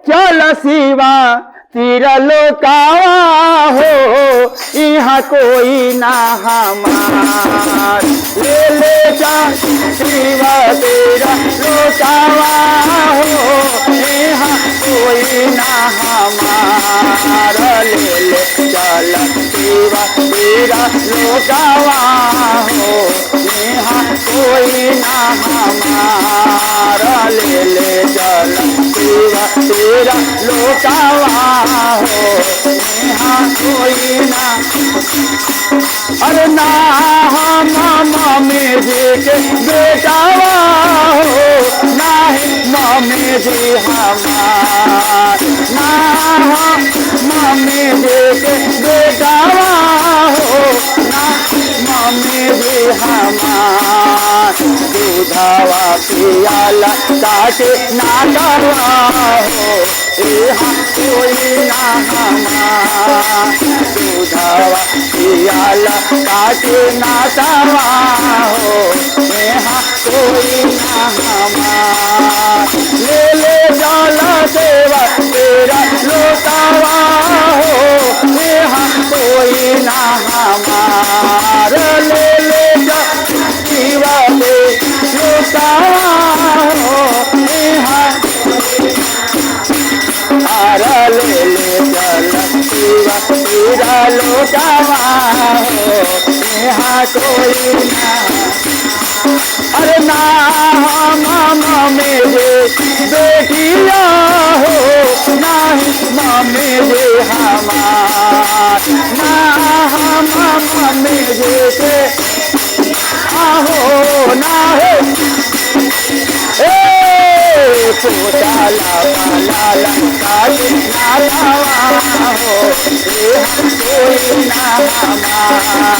चल शिवा तीरा लोकावा हो, यहाँ कोई ना हमार। ले ले चल शिवा तेरा लोकावा हो, यहाँ कोई ना हमार। ले ले चल शिवा तेरा लोकावा हो, यहाँ कोई ना हमार। ले ले चल शिवा तेरा लोकावा हो, यहाँ कोई ना। अरे ना हम मम्मी जी के बेटावा हो, ना ही मम्मी जी हमार। ना हम मम्मी जी के बेटावा हो, ना मम्मी जी हमार। दूधावा पियाला काटे नाटवा हो, यहाँ कोई ना हमार। दूधावा पियाला काटे नाटवा हो, यहाँ कोई ना हमार। ले ले जाला सेवा तेरा लोटावा हो, यहाँ कोई ना हमार। ले ले जा शिवा दे लोटावा हो, यहाँ आरा। ले ले चल शिवा तेरा लोटावा हो, यहाँ कोई ना। अरे ना हम मम्मी जी बेटिया हो, ना ही मम्मी जी हमार। ना हम मम्मी जी के आहो ना हो, ए पोताला पालाला काटे नालावा हो, यहाँ कोई ना हमार।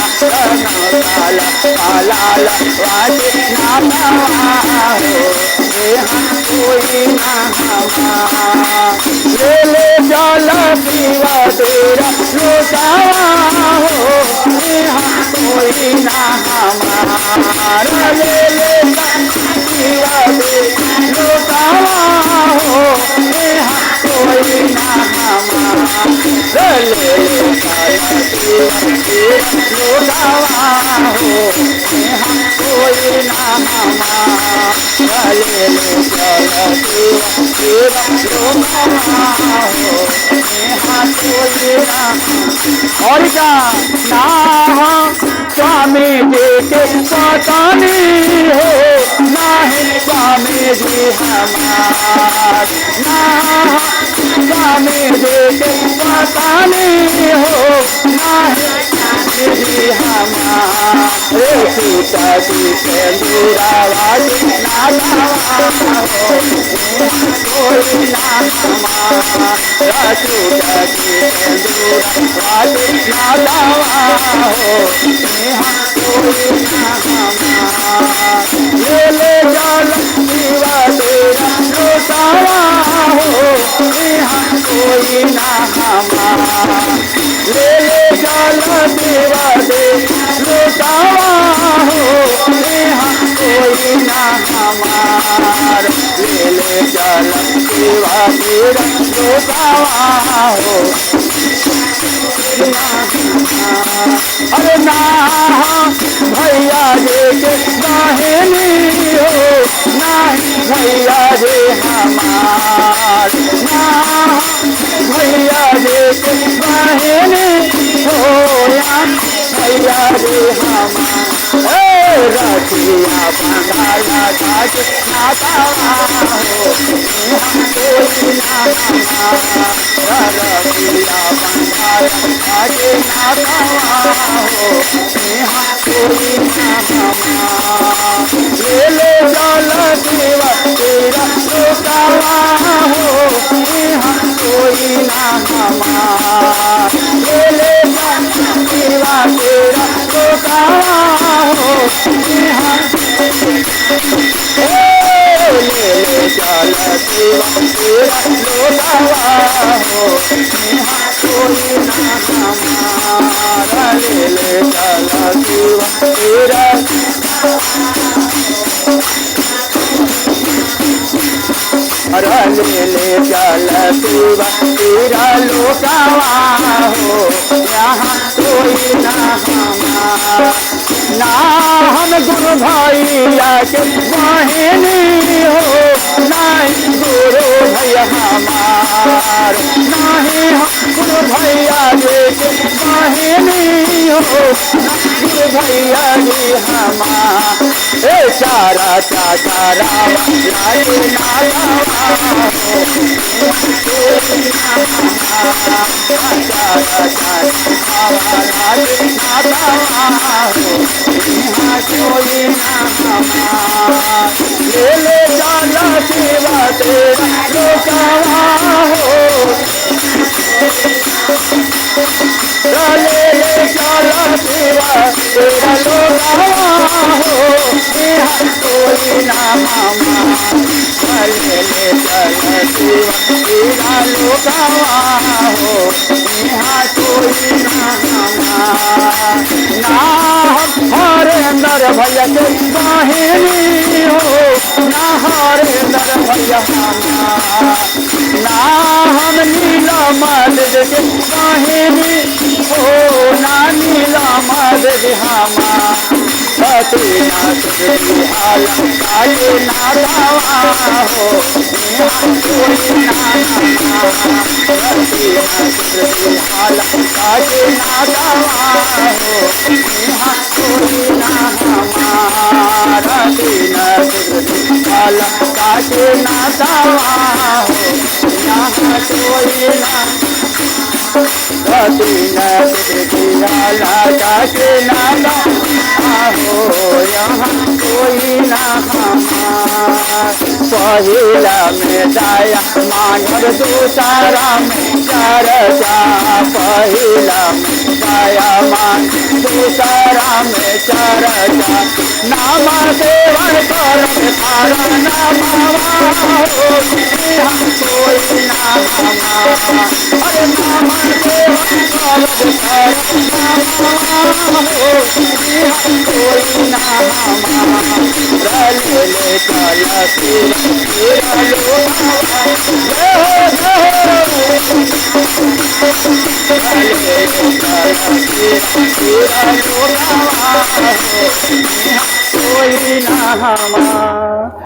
नाला पालाला वाटे नालावा हो, यहाँ कोई ना हमार। ले ले चल शिवा तेरा लोटावा हो, यहाँ कोई ना हमार। ले ले शिवा तेरा लोटावा हो, यहाँ कोई ना हमार। ले ले चल शिवा तेरा लोटावा हो, यहाँ कोई ना हमार। ले ले चल शिवा तेरा लोटावा हो, यहाँ कोई ना। और क्या ना स्वामी जी के पतानी हो, ना ही स्वामी जी हमार। ना स्वामी जी के पतानी हो, ना ही स्वामी जी हमार। रे सीता जी के दूरावाजी नालावा हो, कोई ना हमार। सीता जी के दूरावाजी नालावा हो, यहाँ कोई ना हमार। ले ले चल शिवा तेरा लोटावा हो, यहाँ कोई ना हमार। ले ले चल शिवा तेरा लोटावा हो, यहाँ कोई ना हमार। ले ले चल शिवा तेरा लोटावा हो, अरे ना भैया जी के बहिनी हो, ना भैया जी हमार। ना भैया जी के बहिनी हो, या भैया जी हमार। ए रखिया बंधाला काटे नातावा हो, यहाँ कोई ना हमार। रखिया बंधाला काटे नातावा हो, यहाँ कोई ना हमार। ले ले चल शिवा तेरा लोटावा हो, यहाँ कोई ना हमार। ले ले चल शिवा तेरा लोटावा हो, यहाँ ले ले चल शिवा तेरा लोटावा हो, यहाँ कोई ना हमार। ले ले चल शिवा तेरा अरे ले ले चल सेवा तेरा लोकावा हो, यहाँ कोई ना हमार। ना हम गुरु भैया के बहिनी हो, नहीं गुरु भैया हमार। नहीं हम गुरु भैया के बहिनी हो, गुरु भैया जी हमार। ए चारा चाचा राम लाए नाला हो, चारा चाचा लाए नाला हो, यहाँ कोई ना हमार। ले ले चला सेवा तेरा लोकावा हो, ले ले चला सेवा तेरा लोकावा हो, यहाँ कोई ना हमार। ले ले चला सेवा तेरा लोकावा हो, यहाँ कोई ना हमार। ना हम हरेंद्र भैया के बहिनी हो, ना हरेंद्र भैया हमार। ना हम नीला माधव के बहिनी हो, ना नीला माधव हमार। पति नाथ हाल काले ना दावा हो, यहाँ कोई ना हमार। पति नाथ हाल काले ना दावा हो, यहाँ कोई ना हमार। पति नाथ हाल काटे ना दावा हो, यहाँ कोई ना। पति नाथ हाल काटे ना दावा हो, यहाँ कोई ना हमार। पहिला में दाया मानव दूसरा में चर्चा, पहिला में दाया मान दूसरा में चर्चा। नाम सेवन करम थारा नाम हो, यहाँ कोई ना हमार। अरे नाम सेवन करम थारा नाम हो, यहाँ कोई ना हमार। ले ले चला सेवा तेरा लोकावा हो, ले चला सेवा तेरा लोकावा हो, यहाँ कोई ना हमार।